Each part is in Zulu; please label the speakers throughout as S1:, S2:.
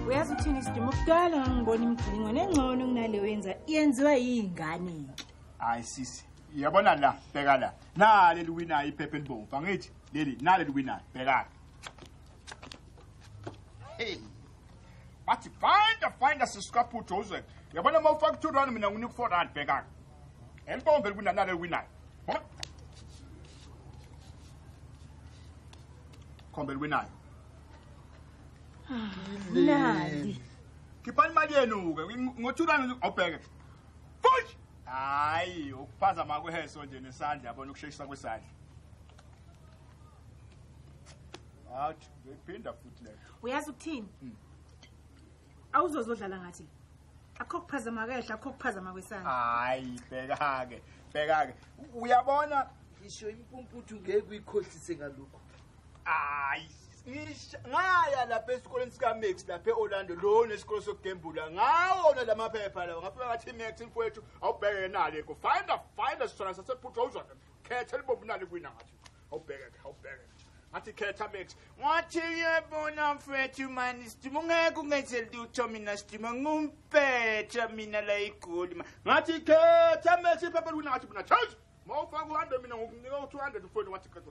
S1: Uyazi uthini Sidumo, kudala ngibona imigilingwane engcono kunale wenza yenziwa yingane ke.
S2: Hayi sisi, uyabona la, bheka la. Nali liwinayo iphepha elibomvu, angithi leli nali liwinayo, bheka. Hey. Bathi find sisikaphutho uzwe. Uyabona uma ufaka 2 rand mina nginika 4 rand, bheka. Elibomvu eliwinayo nali liwinayo. Khombe liwinayo.
S1: Nali.
S2: Khiphani imali yenu-ke ngo-2 rand awubheke. Fush! Hayi, ukuphazama kweso nje nesandla yabona ukusheshisa kwesandla. Athi, ngiyiphinda futhi leyo.
S1: Uyazi ukuthini? Awuzozodlala ngathi. Akho kuphazama kehla, akho kuphazama kwesandla.
S2: Hayi, bheka-ke, bheka-ke. Uyabona
S3: ngisho impumputhu ngeke uyikhohlise ngalokho.
S2: Hayi. Ngaya lapha esikoleni sika Max lapha eOrlando lo nesikolo sokugembula ngawona lamaphepha lawa ngafika ngathi Max mfowethu awubheke nale ko find sithona sasephutha uzwa khetha libombu nale kuwina ngathi awubheke ngathi khetha Max
S4: ngathi yebona mfowethu mani Sidumo ngeke ungenze lutho mina Sidumo ngumpetha mina la igoli
S2: ngathi khetha Max iphepha liwina ngathi mina change mawufaka 100 mina ngokunika 200 mfowethu ngathi khetha.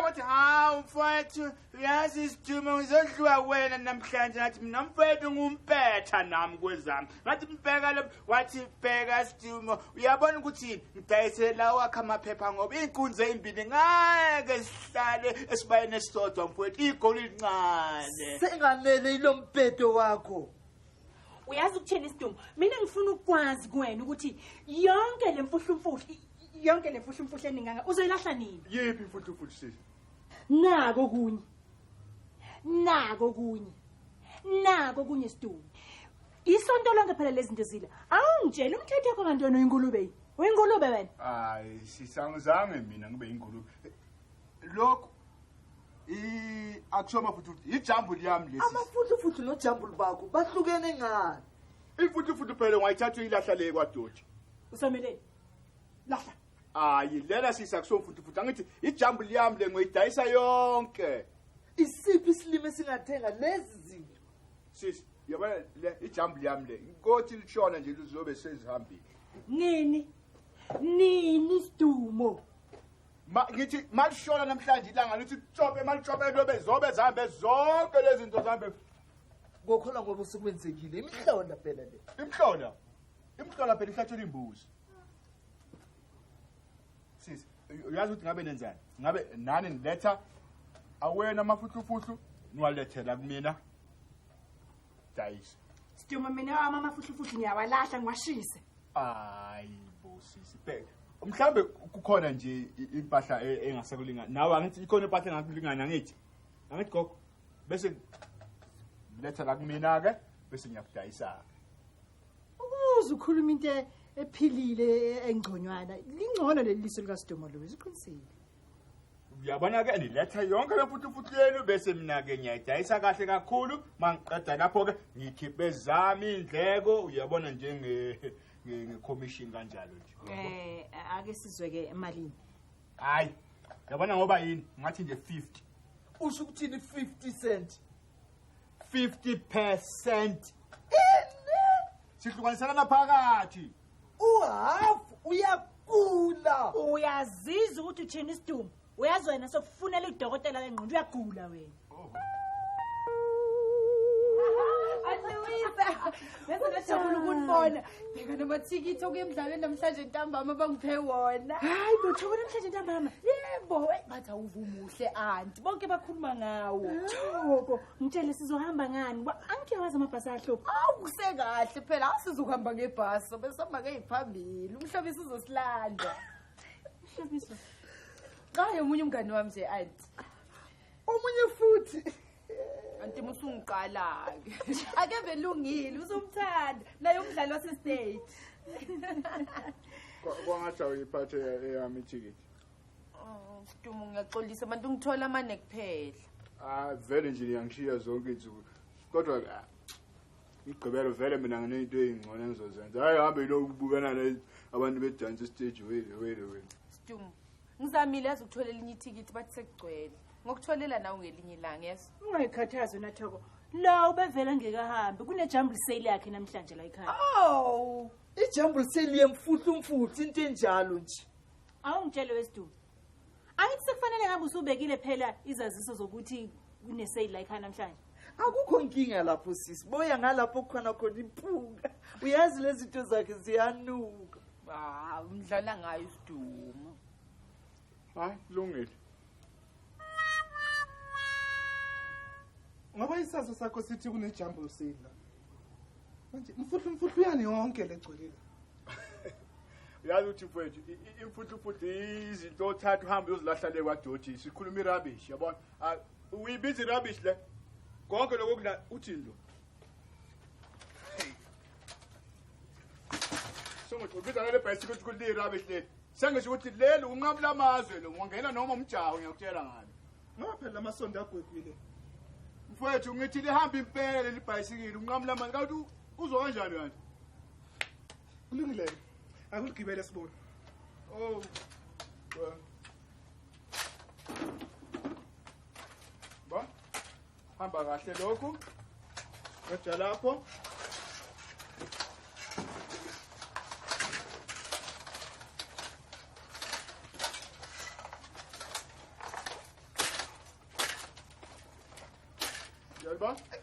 S4: Wathi hawu mfowethu uyazi Sidumo ngizodliwa wena namhlanje ngathi mina mfowethu ngumpetha nami kwezami ngathi mbheka lo wathi bheka Sidumo uyabona ukuthi ngidayisela wakho amaphepha ngoba iy'nkunzi ey'mbili ngeke sihlale esibayeni esisodwa mfowethu igoli lincane
S3: senganele ilo mbhedo wakho.
S1: Uyazi ukuthini Sidumo, mina ngifuna ukwazi kuwena ukuthi yonke le mfuhlumfuhlu yonke le mfuhlumfuhlu eninganga uzoyilahla nini?
S2: Yiphi imfuhlumfuhlu sisi?
S1: Nako kunye. Nako kunye. Nako kunye Sidumo. Isonto lonke phela lezi zinto zila. Awungitshela umthetho wakho kanti wena uyingulube yini? Uyingulube wena?
S2: Hayi sisangizange mina ngibe ingulube. Lokho akusho amafuthufuthu ijambu liyami lesi.
S3: Amafuthufuthu nojambu bakho bahlukene ngani?
S2: Ifuthufuthu phela ungayithatha uyilahla le kwadoji.
S1: Usameleni? Lahla.
S2: Hayi lena sisa kusomfuthufuthu angithi ijambu liyami le ngoyidayisa yonke.
S3: Isiphi isilimo esingathenga lezi zinto?
S2: Sisi, yabona le ijambu liyami le inkothi lishona nje lizobe sezihambile.
S1: Nini? Nini Sidumo?
S2: Ma ngithi malishona namhlanje ilanga lithi tshope malitshope lobe zobe zihambe zonke lezi zinto zihambe.
S3: Ngokhola ngoba usukwenzekile imihlola phela le.
S2: Imihlola. Imihlola phela ihlatshela imbuzi. Sisi, uyazi ukuthi ngabe nenzani? Ngabe nani niletha awena amafuhlufuhlu niwalethela kumina. Dayisa.
S1: Sidumo mina wami amafuhlufuhlu ngiyawalahla ngiwashise.
S2: Hayi bo sisi, bheka. Mhlambe kukhona nje impahla engasekulingana. Nawe angithi ikhona impahla engakulingana angithi. Angithi gogo bese letha la kumina ke bese ngiyakudayisa.
S1: Ukuze ukhuluma into ephilile engconywana lingcono leli liso lika Sidumo lo uqinisile.
S2: Uyabona ke niletha yonke le futhi yenu bese mina ke ngiyayidayisa kahle kakhulu mangiqeda lapho ke ngikhiphe zami indleko uyabona njenge ngecommission kanjalo nje.
S1: Ake sizwe ke emalini.
S2: Hayi yabona ngoba yini ngathi nje 50.
S3: Usho ukuthini 50 cent?
S2: 50%. Sihlukanisana phakathi.
S3: Uhalf uyagula.
S1: Uyazizwa ukuthi uthini Sidumo? Uyazi wena sokufunela udokotela wengqondo uyagula wena.
S2: Oh.
S1: Louisa.
S5: Bese ngajabula ukunibona. Bheka namathikithi okuya emdlalweni namhlanje ntambama bangiphe wona.
S1: Hayi bo, Thoko, namhlanje ntambama.
S5: Yebo, bathi awuvumuhle anti. Bonke bakhuluma ngawo.
S1: Thoko, ngitshele sizohamba ngani? Angiyawazi amabhasi ahlupha.
S5: Awu kusekahle phela, asizukuhamba ngebhasi, bese hamba ngeziphambili. Umhlobisi uzosilanda.
S1: Umhlobisi.
S5: Hayi omunye umngani wami nje anti.
S3: Omunye futhi.
S5: Anti musungiqala-ke. Ake belungile, uzomthanda. Naye umdlali wase-stage.
S2: Kwangathi awuyiphathe eyami ithikithi.
S5: Oh, Sidumo ngiyaxolisa abantu ngithola amane kuphela.
S2: Ah, vele nje niyangishiya zonke insuku. Kodwa igqibelo vele mina nginento ey'ngcono engizozenza. Hayi hambe yilokhu kubukana abantu bedansa estage wele wele wele.
S5: Sidumo, ngizamile yazi ukuthola elinye ithikithi bathi sekugcwele. Ngokutholela nawe ngelinye ilanga yeso.
S1: Ungayikhathazi wena Thoko. La ubevela ngekahambi kune-jumble sale yakhe namhlanje la ekhaya.
S5: Oh,
S3: i-jumble sale yemfuhlu mfuhlu into enjalo nje.
S1: Awungitshele wesidumo. Angithi sekufanele ngabe usubekile phela izaziso zokuthi kune-sale la ekhaya namhlanje.
S3: Akukho nkinga lapho sisi. Boya ngalapho kukhona khona impunga. Uyazi lezi zinto zakhe ziyanuka.
S5: Ah, umdlala ngayo isidumo.
S2: Hayi, kulungile.
S6: Ngoba isazo sakho sithi kune-jumble sale la. Manje mfuhlu yani yonke legcwele la.
S2: Uyazi ukuthi mfowethu imfuhlu izinto othatha uhambe uyozilahla le kwadoti. Sikhuluma i-rubbish, yabona? Uyibiza i-rubbish le. Konke lokho kuna uthini lo? Sonke ubiza ngale bicycle ukuthi kuli rubbish le. Sengisho ukuthi leli unqamula amazwe lo, ungangena noma umjaho ngiyakutshela ngalo.
S6: Ngoba phela amasondo agwegwile.
S2: Mfowethu ngithi lihamba impela leli bhayisikili unqamula amazwe kanti uzwa kanjani kanti?
S6: Kulungile. Akuligibele sibone.
S2: Oh. Ba. Hamba kahle lokhu. Qeda lapho.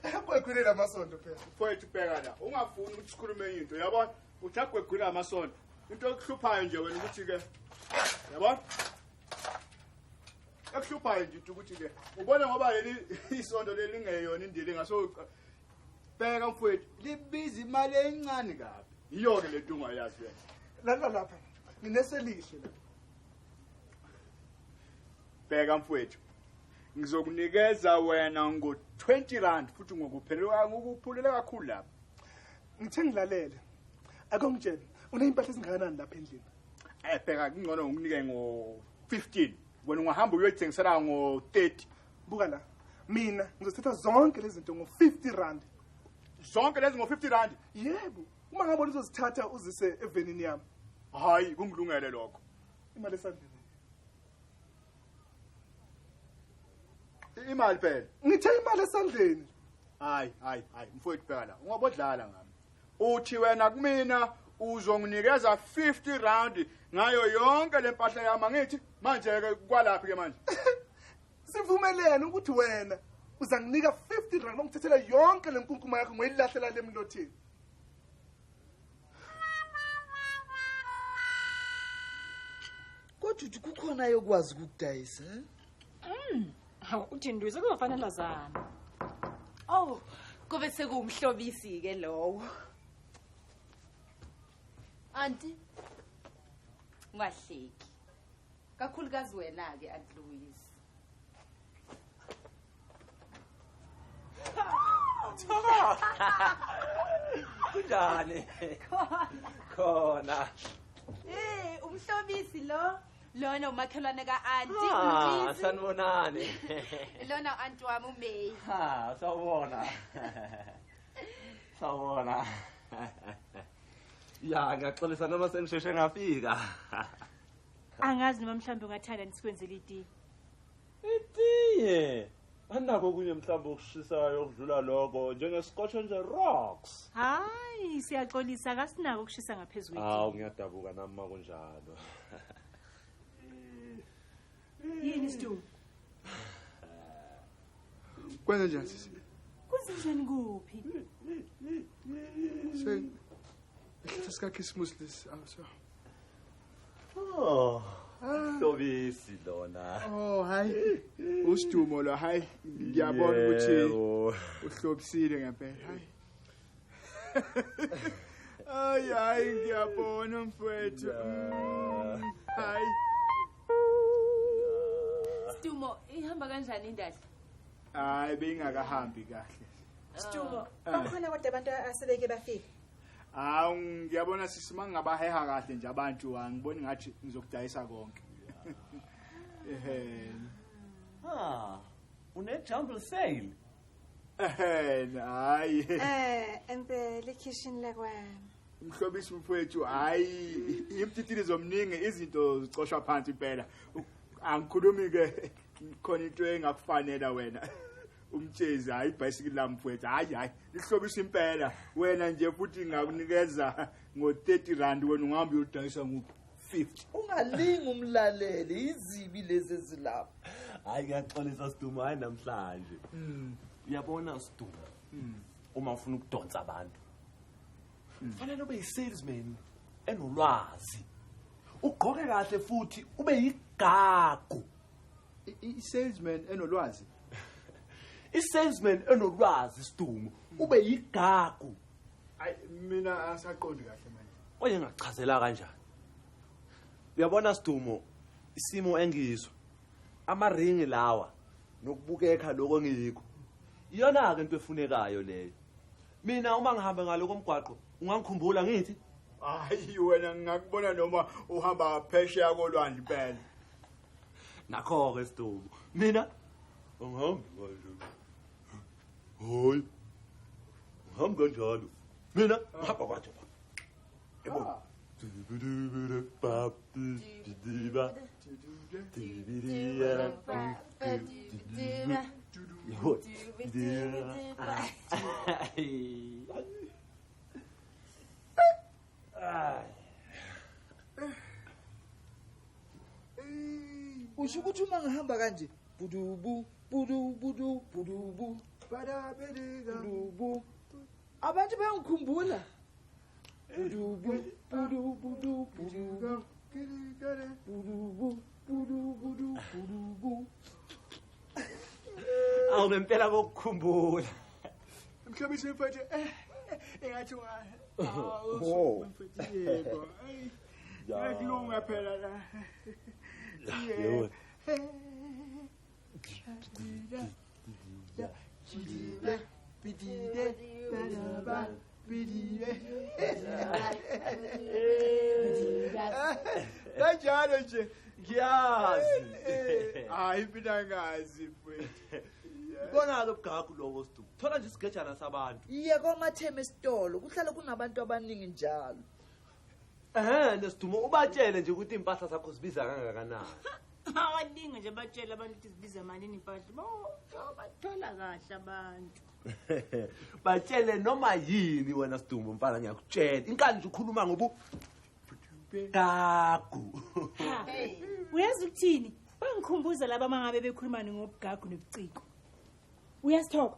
S6: Agwegwile amasondo phela.
S2: Mfowethu bheka la. Ungafuni ukuthi sikhulume into, yabona? Uthi agwegwile amasondo. Into ekuhluphayo nje wena ukuthi ke yabona? Ekuhluphayo nje ukuthi ke ubona ngoba leli isondo leli lingeyona indilinga so bheka mfowethu libiza imali encane kabi. Yiyo ke lento ungayazi wena.
S6: Lala lapha. Ngineselihle la.
S2: Bheka mfowethu. Ngizokunikeza wena ngo-20 rand futhi ngokuphelelwa ngokuphulela kakhulu lapha.
S6: Ngithe ngilalele. Ake ungitshele, uney'mpahla ezingakanani lapha endlini?
S2: Bheka kungcono ngikunike ngo-15. Wena ungahamba uyoyithengisela ngo-30.
S6: Buka la. Mina ngizothatha zonke lezi zinto ngo-50 rand.
S2: Zonke lezi ngo-50 rand?
S6: Yebo. Uma ngabe uzozithatha uzise evenini yami.
S2: Hayi, kungilungele lokho.
S6: Imali esandleni.
S2: Imali phela.
S6: Ngithe imali esandleni.
S2: Hayi, hayi, hayi, mfowethu bheka la. Ungabodlala ngami. Uthi wena kumina uzonginikeza 50 rand ngayo yonke lempahla yami ngithi manje ke kwalaphi ke manje?
S6: Sivumelene ukuthi wena uzanginika 50 rand ongithethela yonke lenkunkuma yakho ngoyilahlela lemlotheni.
S3: Kodwa uthi kukhona yokwazi ukudayisa, eh?
S1: Hawu uthi Ndwize kuzofanele azame.
S5: Oh, kube sekuwumhlobisi ke lowo. Anti ungahleki. Kakhulukazi wena ke Aunt Louise.
S7: Thoko. Kunjani? Khona.
S5: Eh, umhlobisi lo. Lona umakhelwane ka-anti Louise.
S7: Sanibonani.
S5: Lona anti wami uMay.
S7: Ha, sawubona. Sawubona. Ya, ngiyaxolisa noma sengisheshe ngafika.
S1: Angazi noma mhlawumbe ungathanda nisikwenzele itiye.
S7: Itiye? Anako okunye mhlawumbe okushisayo okudlula lokho njenge-Scotch and the Rocks.
S1: Hayi, siyaxolisa akasinako ukushisa ngaphezu kwetiye.
S7: Hawu, ngiyadabuka nami makunjalo.
S1: Yini Sidumo?
S2: Kwenze njani sisi?
S1: Kwenze njani kuphi?
S6: Sika Christmas lesi. Awu.
S7: Oh. Hlobisi lona.
S2: Oh hayi. Usidumo lo hayi. Ngiyabona ukuthi uhlobisile ngempela. Hayi. Ay ay ngiyabona mfowethu. Hayi.
S5: Sidumo, ihamba kanjani indaba?
S2: Hayi bengakahambi kahle.
S1: Sidumo, bakhona kodwa abantu asebeke bafika.
S2: Hawu ngiyabona sisi mangabaheha kahle nje abantu angiboni ngathi ngizokudayisa konke. Ehhe.
S7: Ah, une jumble sale.
S2: Ehhe, hayi.
S1: Empela kitchen la kwami.
S2: Umhlobisi mfowethu hayi imtitilizo omningi izinto zicoshwa phansi impela. Angikhulumi ke khona into engakufanele wena. Umtshezi hayi ibhayisikili lami mfowethu hayi hayi lihlobisa impela wena nje futhi ngakunikeza ngo30 rand wena ungahamba uyodayisa ngo50.
S3: Ungalingi umlaleli izibi lezi ezilapha.
S7: Hayi ngiyaxolisa Sidumo hayi namhlanje. Uyabona Sidumo. Uma ufuna ukudonsa abantu fanele ube yi-salesman enolwazi. Ugqoke kahle futhi ube yigagu.
S2: I-salesman enolwazi.
S7: I-salesman enolwazi Sidumo ube yigagu.
S2: Hayi mina asaqondi kahle manje.
S7: Oye ngachazela kanjani? Uyabona Sidumo isimo engizwa amaringi lawa nokubukeka lokho ngiyikho. Iyona ke into efunekayo leyo. Mina uma ngihamba ngaloko umgwaqo ungangikhumbula ngithi
S2: hayi wena ngingakubona noma uhamba phesheya kolwandle impela.
S7: Nakho ke Sidumo mina angihambi kanje. Hayi. Ngihambi kanjalo. Mina ngihamba kanje. Yebo.
S3: Usho ukuthi uma ngihamba kanje budubu budu budu budubu budubu abantu bayangikhumbula. Budubu budu budu budubu budubu budu budu budubu.
S7: Awu ngempela bokukhumbula.
S2: Mhlobisi mfowethu engathi awu mfowethu yebo. Ngiyakulunga phela la.
S7: Yebo.
S2: Kanjalo nje
S7: ngiyazi.
S2: Hayi mina ngazi mfowethu.
S7: Ibona ke ubugagu lobo Sidumo. Thola nje isigejana sabantu.
S3: Iye kwamatheme esitolo kuhlala kunabantu abaningi njalo.
S7: Nesidumo ubatshele nje ukuthi impahla zakho zibiza kangakanani.
S1: Awalinga nje batshele abantu ukuthi zibiza malini impahla. Bathola kahle abantu.
S7: Batshele noma yini wena Sidumo mfana ngiyakutshela. Inkani nje ukhuluma ngobu gagu.
S1: Uyazi ukuthini? Bangikhumbuza laba mangabe bekhuluma ngobugagu nobuciko. Uyasithoka.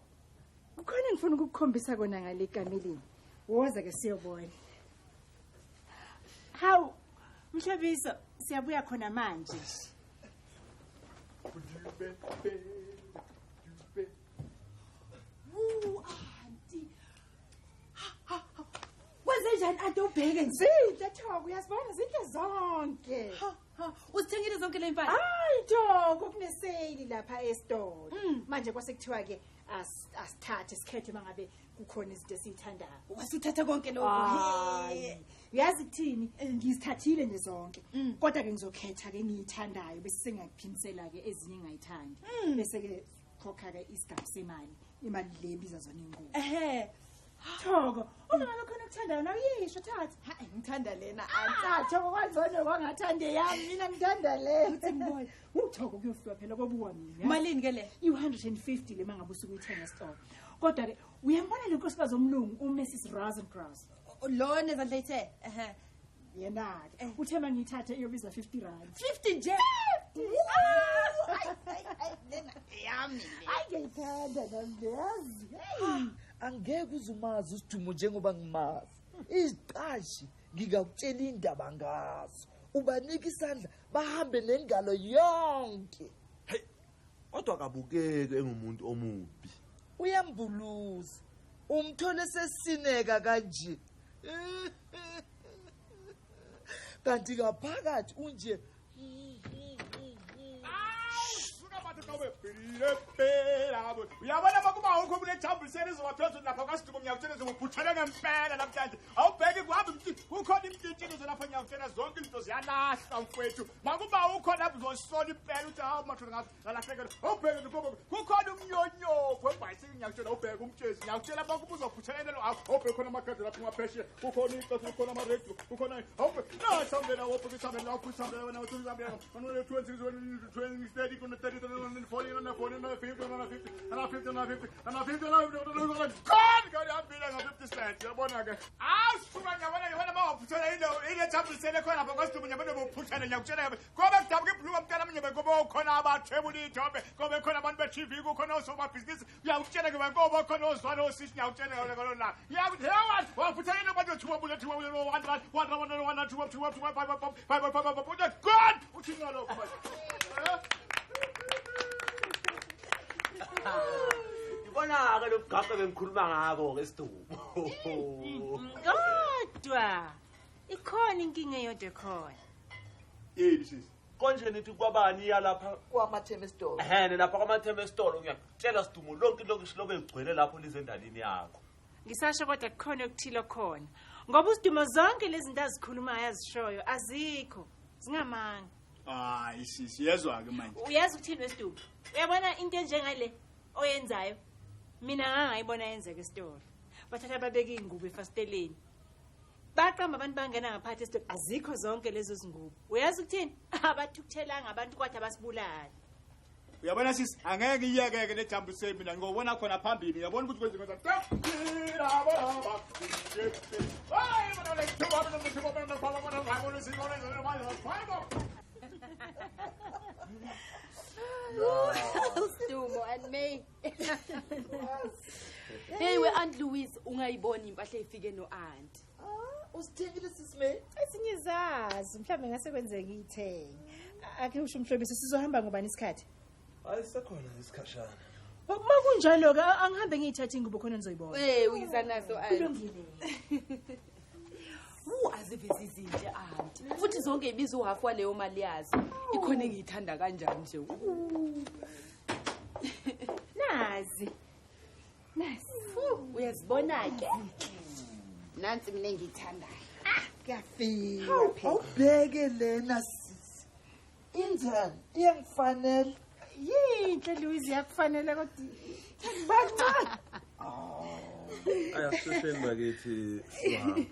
S1: Kukhona ngifuna ukukukhombisa kona ngale kamelini. Woza ke siyobona. Hawu, Mhlobisi, siyabuya khona manje. Wu, auntie. Wenze njani anti ubheke nje? Zinhle Thoko, uyazibona zinhle zonke.
S5: Uzithengile zonke le impahla?
S1: Hayi Thoko, kunesale lapha esitolo. Manje kwase kuthiwa ke asithathe sikhethe mangabe kukhona izinto esizithandayo.
S5: Wasuthatha konke lokho.
S1: Uyazi kuthini? Ngizithathile nje zonke. Kodwa ke ngizokhetha ke ngiyithandayo bese sengiyaphinisela ke ezinye engayithandi. Bese ke khokha ke isigaba semali. Imali le ibiza zona inkulu.
S5: Ehhe.
S1: Thoko, uma ngabe khona okuthandayo nawe yisho thatha.
S5: Hayi ngithanda lena.
S1: Anti Thoko kwanzona kwangathande yami mina ngithanda le. Uthi ngibona. UThoko kuyofika phela kobuwa mina.
S5: Malini ke le?
S1: I150 le mangabe usuke uyithenga esitolo. Kodwa ke uyambona le nkosikazi omlungu uMrs Rosengrass.
S5: Lo nezandla ithe. Ehhe.
S1: Yena ke uthe mangiyithathe iyobiza 50 rand.
S5: 50 nje.
S3: Lena eyami le. Hayi ngiyayithanda nami yazi. Angeke uzumazi usidumo njengoba ngimazi. Iziqashi ngingakutshela indaba ngazo. Ubanika isandla bahambe nengalo yonke.
S7: Hey, kodwa kabukeke engumuntu omubi.
S3: Uyambuluza. Umthole sesineka kanje. Kanti ngaphakathi unje.
S2: Uyabona makuba awukho kule jambulise izoba phezulu lapha kwaSidumo ngiyakutshela izobuphuthela ngempela namhlanje. Awubheki kuhambe kukhona imtshintshilizo lapha ngiyakutshela zonke izinto ziyalahlwa mfowethu. Makuba awukho lapho uzosola impela uthi hawu mathole ngalahlekelwa. Awubheki nje kukhona umnyonyovu webhayisikili ngiyakutshela awubheki umtshezi ngiyakutshela makuba uzophuthelana lo awubheki khona amakhadi lapha ngaphesheya kukhona iqathu kukhona ama-radio kukhona awubheki nasambela awubheki isambela awubheki isambela wena uthi isambela wena 20 20 30 30 40 40 50 50 50 50 50 50 cents yabona ke awusuka ngiyabona yabona mawuphuthela ile jambulise khona lapha kwaSidumo ngiyabona bophuthela ngiyakutshela ngoba kudabuka ibhluka mntana mnye ngoba ukhona abathwebula iy'thombe ngoba khona abantu be-TV kukhona osomabhizinisi uyakutshela ke ngoba khona ozwana osisi ngiyakutshela ngalo la ngiyakuthi hewathi waphuthela into bantu 2 2 1 1 1 1 1 2 2 2 5 5 5 5 5 God uthini ngalokho manje?
S7: Ibona-ke lo bugaqa bengikhuluma ngabo-ke Sidumo.
S1: Kodwa ikhona inkinga eyodwa ekhona.
S2: Yini sisi?
S7: Konje nithi kwabani iya lapha
S3: kwamatheme esitolo.
S7: Ehene lapha kwamatheme esitolo ngiyakutshela Sidumo lonke ilokishi lobe ligcwele lapho lize endalini yakho.
S1: Ngisasho kodwa kukhona okuthile khona. Ngoba uSidumo zonke lezi zinto azikhulumayo azishoyo azikho. Zingamanga.
S2: Hayi sisi yezwa-ke manje.
S1: Uyazi ukuthini weSidumo? Uyabona into enjengale oyenzayo? Mina ngangayibona yenzeka esitolo. Bathatha babeka iy'ngubo efasiteleni. Baqamba abantu bangena ngaphathi esitolo. Azikho zonke lezo zingubo. Uyazi ukuthini? Abathukuthelanga abantu kwathi abasibulali.
S2: Uyabona sisi angeke iyekeke le jambulise mina ngiyobona khona phambili uyabona ukuthi kwenze kwenza.
S5: Sidumo and May. Hey we Aunt Louise ungayibona impahla efike no Aunt.
S3: Usithengile sisi May?
S1: Ezinye zazi mhlawumbe ngase kwenzeka ithenge. Ake usho umhlobisi sizohamba ngobani isikhathi?
S7: Hayi sekhona isikhashana.
S1: Uma kunjalo ke angihambe ngiyithathe ingubo khona nizoyibona.
S5: Eh uyiza nazo Aunt.
S1: Kulungile.
S5: Azive zizinhle Aunt. Futhi zonke ibiza uhafu waleyo mali yazo. Ikhona engiyithanda kanjani nje.
S1: Nazi. Nasi.
S5: Uyazibona ke? Nansi mina engiyithandayo.
S3: Kuyafika phela. Awubheke lena sisi. Injani? Iyangifanele.
S1: Yinhle Louise yakufanele kodwa bakuncane.
S7: Ayasisheni bakithi sihambe.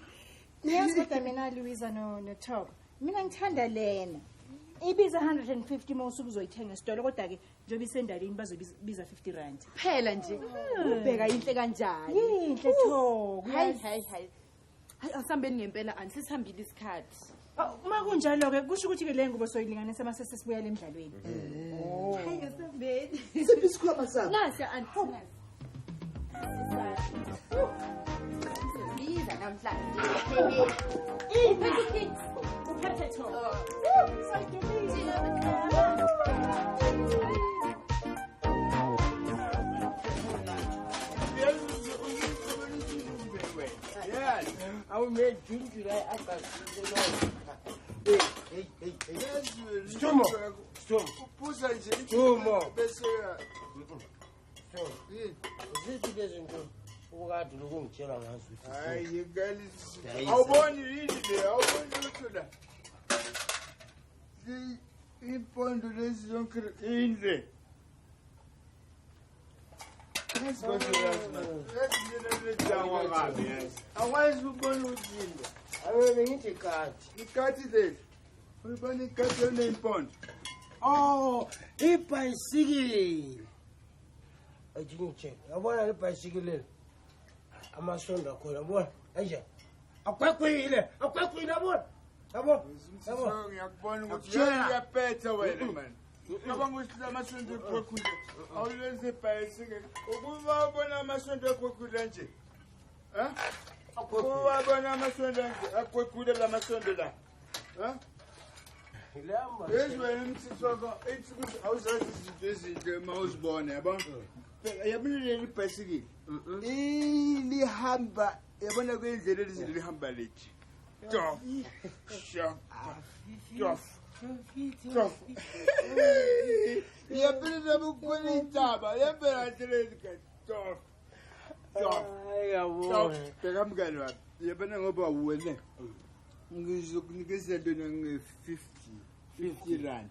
S1: Niyazi kodwa mina Louisa no Thoko. Mina ngithanda lena. Ibiza 150 uma usuke uzoyithenga esitolo kodwa ke njengoba isendalini bazobiza 50 rand.
S5: Phela nje ubheka inhle kanjani.
S1: Yinhle Thoko.
S5: Hayi hayi hayi. Hayi asihambeni ngempela Aunt sisihambile isikhathi.
S1: Uma kunjalo ke kusho ukuthi ke le ngubo soyilinganisa mase sesibuyela emidlalweni.
S5: Hayi asihambeni.
S3: Siphi isikhwama sami?
S5: Nasi Aunt. Siza namhlanje.
S1: Uphethe uphethe Thoko.
S8: Awume June July August. Hey hey hey. Sidumo. Sidumo.
S4: Uphuza nje.
S8: Sidumo.
S4: Bese
S8: Sidumo. Zithi lezi zinto ukade lokungitshela ngazo ukuthi.
S4: Hayi yekeli. Awuboni yini le? Awuboni lutho la. Impondo lezi zonke indle. Awakwazi ukubona ukuthi yini.
S8: Awe bengithi ikati.
S4: Ikati leli. Uyibona ikati eneyimpondo.
S8: Oh, ibhayisikili. Athi ngitshele. Yabona le bhayisikili leli. Amasondo akhona yabona. Anje. Akwegwile, akwegwile yabona. Yabo.
S4: Yabo. Ngiyakubona ukuthi uyaphetha wena man. Cabanga ukuthi lamasonto ekhwekhule awulenze ibhayisikili ukuba ubona amasonto ekhwekhule nje. Eh? Ukuba amasonto nje akhwekhule lamasonto la. Eh? Yezwe umthetho wakho ethi ukuthi awuzazi izinto ezinhle uma uzibona yabo. Yabona leli bhayisikili. Lihamba yabona kwendlela lezinto lihamba lethi. Tof. Shop. Tof. Tof. Yabona nabukhona intaba yabona kahle tof. Tof.
S8: Ayabona.
S4: Bheka mngani wami. Yabona ngoba wena ngizokunikeza lona nge-50 rand.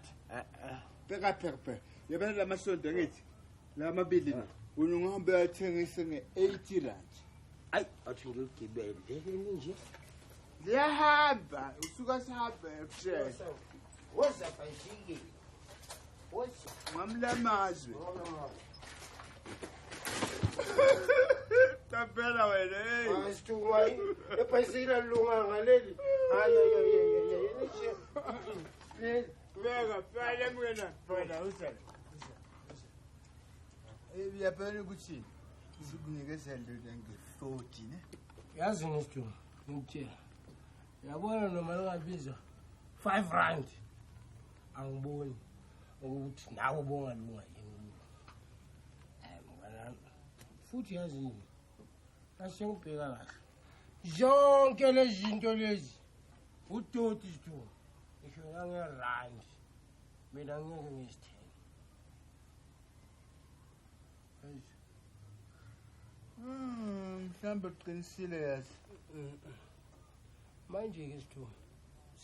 S4: Bheka bheka. Yabona lamasonto ngithi lamabili wena ungahambe uyathengisa nge-80 rand.
S8: Ayi athi ngigibele nje.
S4: Liyahamba usuka sihamba ebusheni.
S8: Woza bhayisikili. Woza.
S4: Ngamlamazwe. Taphela wena hey.
S8: Hayi Situma ibhayisikili alilunganga ngaleli. Hayi hayi hayi hayi.
S4: Beka phela mina phela usale. Uyabona ukuthi ngikunikeza lona nge-40 ne?
S8: Yazi ngisituma ngikutshela. Uyabona noma lingabiza 5 rand. Angiboni ukuthi nawe bongalunga yini. Hayi mngani. Futhi yazi yini? Asengibheka kahle. Zonke lezi zinto lezi udoti Situma. Ngisho nangerand. Mina ngeke ngizithenge.
S4: Mhlawumbe uqinisile yazi.
S8: Manje ke Situma.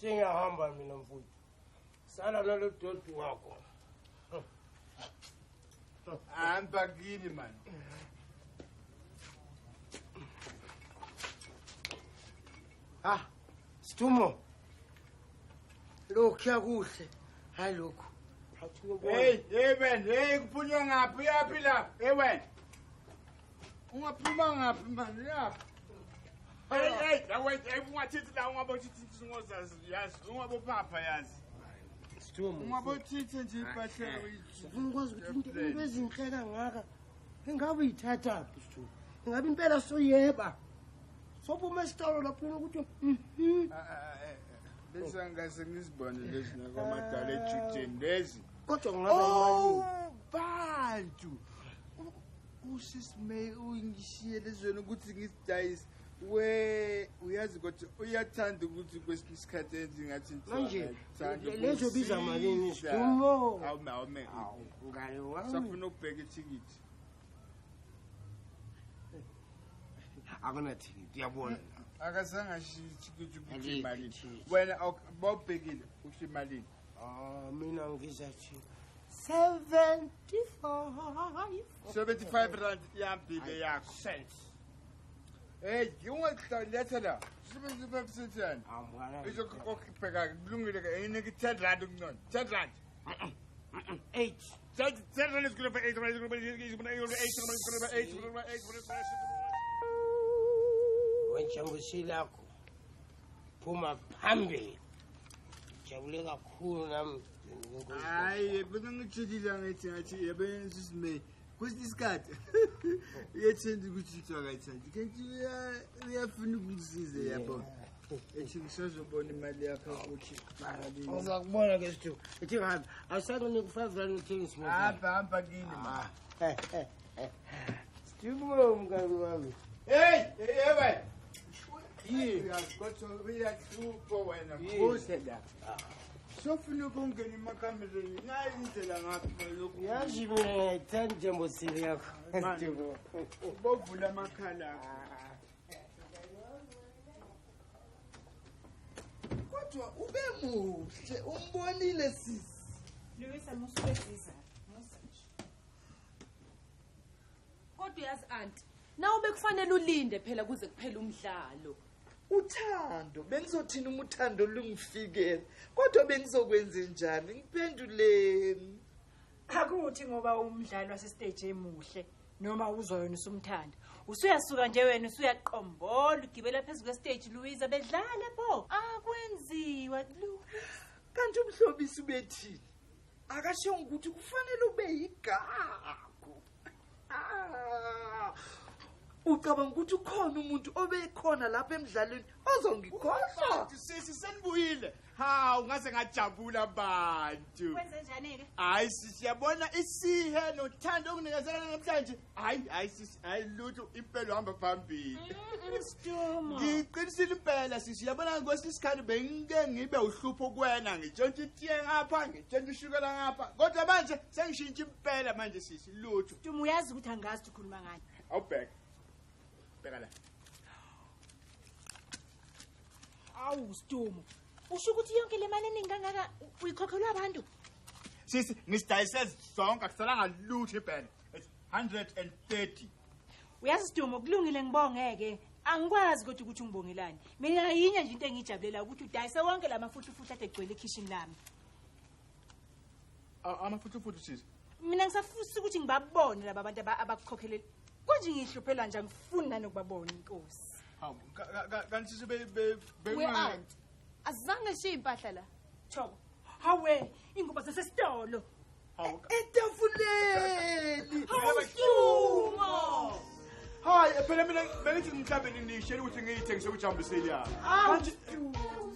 S8: Sengiyahamba mina mfowethu. Sala nalo doti wakho.
S4: Hamba kini man.
S8: Ah, Situmo. Lokhu kuhle. Hayi lokhu.
S4: Hey, hey man, hey kuphunywa ngaphi uyaphi la? Hey wena. Ungaphuma ngaphi man uyaphi? Hey hey, la wait, hey ungathithi la ungabothithi ngozazi yazi, ungabophapha yazi.
S8: Situmo.
S4: Ungabothithi nje impahla
S8: Ufuna ukwazi ukuthi into ezinhle kangaka engabe uyithatha phi Situmo? Ingabe impela soyeba. Sophuma esitolo lapho ukuthi
S4: Bese angase ngizibone lezi nakwamadala ejutsheni lezi.
S8: Kodwa ngingaba imali.
S4: Bantu. Usisi May ungishiye lezona ukuthi ngizidayise. We uyazi kodwa uyathanda ukuthi kwesinye isikhathi enze ngathi
S8: Manje lezo biza malini Situmo?
S4: Awume awume.
S8: Mngani wami.
S4: Safuna ukubheka ithikithi.
S8: Akunathikithi uyabona.
S4: Akazange ashiye ithikithi ukuthi imali. Wena bawubhekile ukuthi imalini.
S8: Ah mina ngizathi 75.
S4: 75 rand yambile yakho.
S8: Cents.
S4: Hey, ungaletha la. 75 cents yani. Izokukhokhela kulungile ke inike 10 rand kungcono. 10 rand.
S8: 8.
S4: 10 rand is good for 8 rand. 8 8 8
S8: Wenjambusi lakho phuma phambili. Jabule kakhulu nami.
S4: Hayi, bese ngitshelile ngithi ngathi yabona sisime. Kwesinye isikhathi uyathanda ukuthi akayithandi kanti uyafuna ukukusiza yabo. Ethi ngisazobona imali yakho ukuthi malini.
S8: Uzakubona ke Situma. Ithi ngihambe. Awusanginike 5 rand uthenge isimoto.
S4: Hamba hamba kini ma.
S8: Situma mngani wami.
S4: Hey, hey wena. Yini? Kodwa uyahlupha wena. Kuze la. Sofuna ukungena emakamereni. Nayi indlela ngapha lokhu.
S8: Yazi mina ngiyayithanda njembosini yakho. Situma.
S4: Bovula amakhala akho.
S3: Kodwa ube muhle, umbonile sisi.
S1: Luisa musubeziza. Musa nje.
S9: Kodwa uyazi auntie, nawe bekufanele ulinde phela kuze kuphele umdlalo.
S3: Uthando, bengizothina uma uthando lungifikela. Kodwa bengizokwenza njani? Ngiphenduleni.
S1: Akuthi ngoba umdlalo wasestage emuhle noma uzoyona usumthanda. Usuyasuka nje wena usuyaqombola ugibela phezulu kwestage Luisa bedlala pho. Akwenziwa Luisa.
S3: Kanti umhlobisi ubethini? Akasho ukuthi kufanele ube yigagu. Ah. Ucabanga ukuthi ukhona umuntu obekhona lapha emidlalweni ozongikhohlwa?
S4: Sisi senibuyile. Hawu, ngaze ngajabula bantu.
S1: Kwenze njani-ke?
S4: Hayi sisi, yabona isihe nothando okunikezela namhlanje. Hayi, hayi sisi, hayi lutho, impela uhamba phambili.
S1: Sidumo.
S4: Ngiqinisile impela sisi, yabona kwesinye isikhathi bengike ngibe uhlupho kuwena, ngitshontshe itiye ngapha, ngitshontshe ushukela ngapha. Kodwa manje sengishintshe impela manje sisi, lutho.
S1: Sidumo, uyazi ukuthi angazi ukuthi ukhuluma ngani.
S4: Awubheke. Bheka la.
S1: Awu Sidumo, usho ukuthi yonke le mali eningi kangaka uyikhokhelwa abantu?
S4: Sisi, ngisidayise zonke, akusalanga lutho impela. It's 130.
S1: Uyazi Sidumo, kulungile ngibongeke. Angikwazi kodwa ukuthi ungibongelani. Mina yinye nje into engiyijabulela ukuthi udayise wonke la mafuhlufuthu ade egcwele ekhishini lami.
S4: Amafuhlufuthu sisi?
S1: Mina ngisafisa ukuthi ngibabone laba bantu abakukhokhelele. Konje ngihluphela nje, angifuni nanokubabona inkosi.
S4: Hawu, kanti sisi be
S5: We aunt. Azange shiye impahla la.
S1: Thoko. Hawe, ingubo zasesitolo.
S4: Hawu.
S3: Etafuleni.
S1: Hawu Sidumo.
S4: Hayi, phela mina bengithi mhlawumbe ningishela ukuthi ngiyithengise kujambiseli yami.
S3: Awu
S4: Manje
S3: Sidumo.